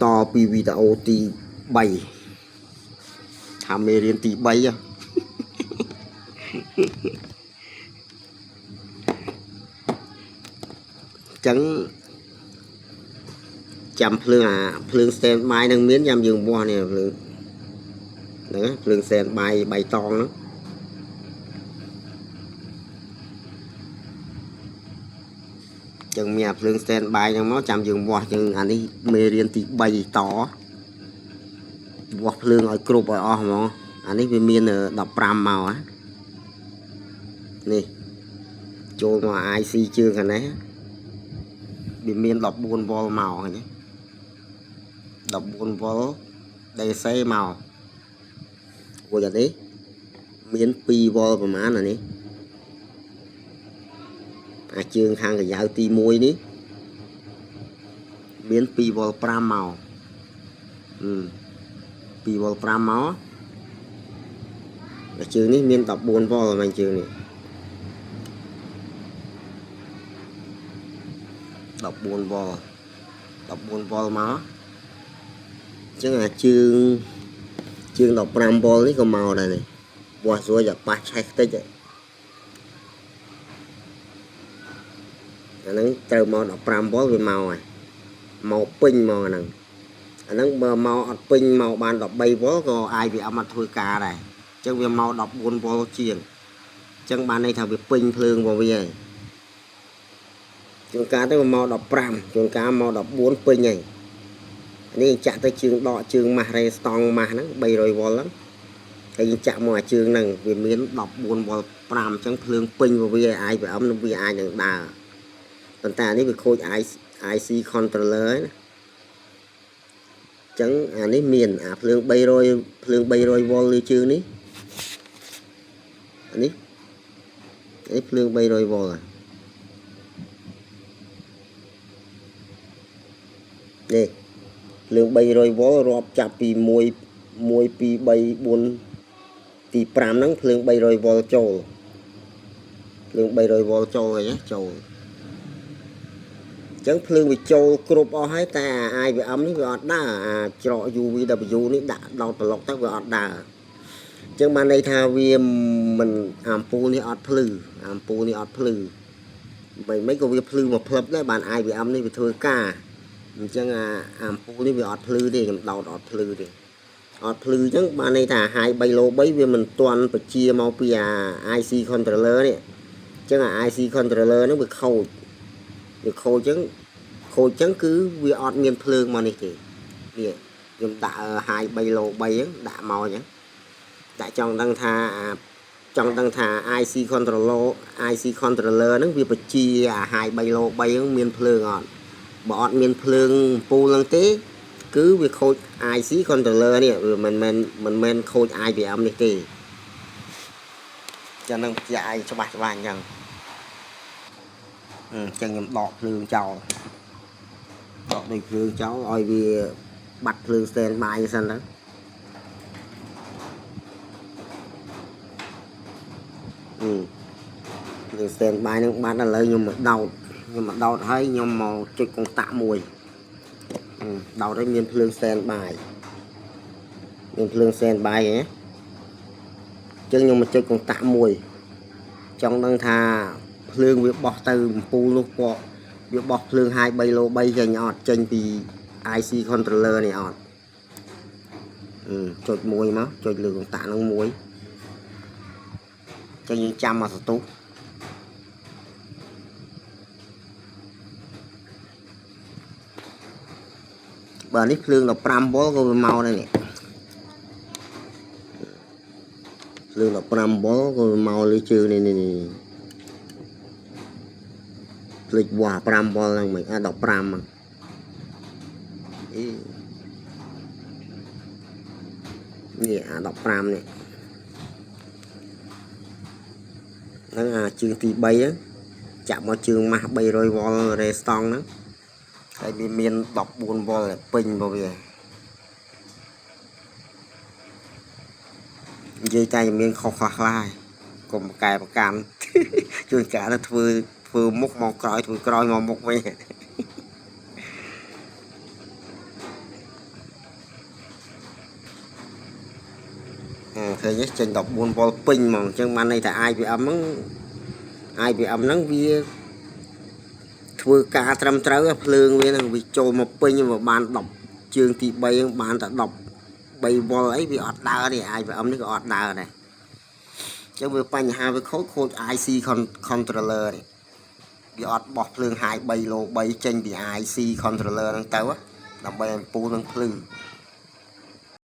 តពីវីដេអូទី3ថាមេរៀនទី3ហ៎ចឹងចាំភ្លើងអាភ្លើង stand by នឹងមានចាំយើងវាស់នេះភ្លើងហ្នឹងភ្លើង stand by បៃតងហ្នឹងចឹងមានអាភ្លើង stand by ហ្នឹងមកចាំយើងវាស់ចឹងអានេះមេរៀនទី3តវាស់ភ្លើងឲ្យគ្រប់ឲ្យអស់ហ្មងអានេះវាមាន15មកហ៎នេះចូលមក IC ជើងខាងនេះវាមាន14វ៉ុលមកឃើញទេ14វ៉ុល DC មករួចអានេះមាន2វ៉ុលប្រហែលអានេះអាជើងខាងក្រៅទី1នេះមាន2វ៉ុល5មកអឺ2វ៉ុល5មកអាជើងនេះមាន14វ៉ុលហ្នឹងជើងនេះ14វ៉ុល14វ៉ុលមកអញ្ចឹងអាជើងជើង15វ៉ុលនេះក៏មកដែរនេះវាស់ស្រួលយ៉ាប៉ះឆេះតិចអាហ្នឹងត្រូវមក15វ៉ុលវាមកហើយមកពេញមកអាហ្នឹងអាហ្នឹងបើមកអត់ពេញមកបាន13វ៉ុលក៏ IVM អត់ធ្វើការដែរអញ្ចឹងវាមក14វ៉ុលជាងអញ្ចឹងបានន័យថាវាពេញភ្លើងរបស់វាហើយជួនកាលទៅមក15ជួនកាលមក14ពេញហើយនេះចាក់ទៅជើងដកជើងម៉ាស់រេស្តង់ម៉ាស់ហ្នឹង300វ៉ុលហ្នឹងហើយយើងចាក់មកអាជើងហ្នឹងវាមាន14វ៉ុល5អញ្ចឹងភ្លើងពេញរបស់វា IVM នឹងវាអាចនឹងដើរប៉ុន្តែអានេះវាខូច IC controller ណាចឹងអានេះមានអាភ្លើង300ភ្លើង300វ៉ុលលើជើងនេះអានេះនេះភ្លើង300វ៉ុលនេះភ្លើង300វ៉ុលរាប់ចាប់ពី1 1 2 3 4ទី5ហ្នឹងភ្លើង300វ៉ុលចូលភ្លើង300វ៉ុលចូលអីចូលអញ្ចឹងភ្លើងវាចូលគ្រប់អស់ហើយតែអា IVM នេះវាអត់ដើរអាច្រក UVW នេះដាក់ដោតប្លុកទៅវាអត់ដើរអញ្ចឹងបានន័យថាវាមិនអាំពូលនេះអត់ភ្លឺអាំពូលនេះអត់ភ្លឺមិនមិនក៏វាភ្លឺមកផ្លឹបដែរបាន IVM នេះវាធ្វើការអញ្ចឹងអាអាំពូលនេះវាអត់ភ្លឺទេខ្ញុំដោតអត់ភ្លឺទេអត់ភ្លឺអញ្ចឹងបានន័យថា high 3 low 3វាមិនទាន់បញ្ជាមកពីអា IC controller នេះអញ្ចឹងអា IC controller ហ្នឹងវាខូចវាខូចអញ្ចឹងខូចអញ្ចឹងគឺវាអត់មានភ្លើងមកនេះទេនេះខ្ញុំដាក់ high 3 low 3ហ្នឹងដាក់មកអញ្ចឹងដាក់ចង់ដឹងថាអាចង់ដឹងថា IC controller IC controller ហ្នឹងវាបញ្ជាអា high 3 low 3ហ្នឹងមានភ្លើងអត់បើអត់មានភ្លើងអំពូលហ្នឹងទេគឺវាខូច IC controller នេះវាមិនមែនមិនមែនខូច IVM នេះទេចឹងនឹងបញ្ជាក់ឲ្យច្បាស់ច្បាស់អញ្ចឹងអញ្ចឹងខ្ញុំដកភ្លើងចោលដកដូចភ្លើងចោលឲ្យវាបាត់ភ្លើង stand by សិនទៅអឺភ្លើង stand by នឹងបាត់ឥឡូវខ្ញុំមកដោតខ្ញុំមកដោតហើយខ្ញុំមកចុចកុងតាក់មួយដោតឲ្យមានភ្លើង stand by មានភ្លើង stand by ហ៎អញ្ចឹងខ្ញុំមកចុចកុងតាក់មួយចង់ដឹងថាភ្លើងវាបោះទៅអំពូលនោះពណ៌វាបោះភ្លើង high 3 low 3ចេញអត់ចេញពី IC controller នេះអត់ចុចមួយមកចុចលើកុងតាក់ហ្នឹងមួយចឹងយើងចាំមកសន្ទុះបាទនេះភ្លើង15វ៉ុលក៏វាមកដែរនេះភ្លើង15វ៉ុលក៏វាមកលើជើងនេះនេះភ្លេចវាស់5វ៉ុលហ្នឹងមិនអា15ហ្នឹងអីនេះអា15នេះហ្នឹងអាជើងទី3ហ្នឹងចាក់មកជើងម៉ាស់300វ៉ុលរេស្តង់ហ្នឹងហើយវាមាន14វ៉ុលពេញរបស់វានិយាយតែមានខុសខ្លះខ្លះហើយកុំកែប្រកាន់ជួនកាលទៅធ្វើធ្វើមុខមកក្រោយធ្វើក្រោយមកមុខវិញ អឺឃើញទេចេញ14វ៉ុលពេញហ្មងអញ្ចឹងបានន័យថា IPM ហ្នឹង IPM ហ្នឹងវាធ្វើការត្រឹមត្រូវភ្លើងវាហ្នឹងវាចូលមកពេញមកបាន10ជើងទី3ហ្នឹងបានតែ13វ៉ុលអីវាអត់ដើរទេ IPM នេះក៏អត់ដើរដែរអញ្ចឹងវាបញ្ហាវាខូចខូច IC controller នេះវាអត់បោះភ្លើង high 3 low 3ចេញពី IC controller ហ្នឹងទៅដើម្បីឲ្យអំពូលនឹងភ្លឺ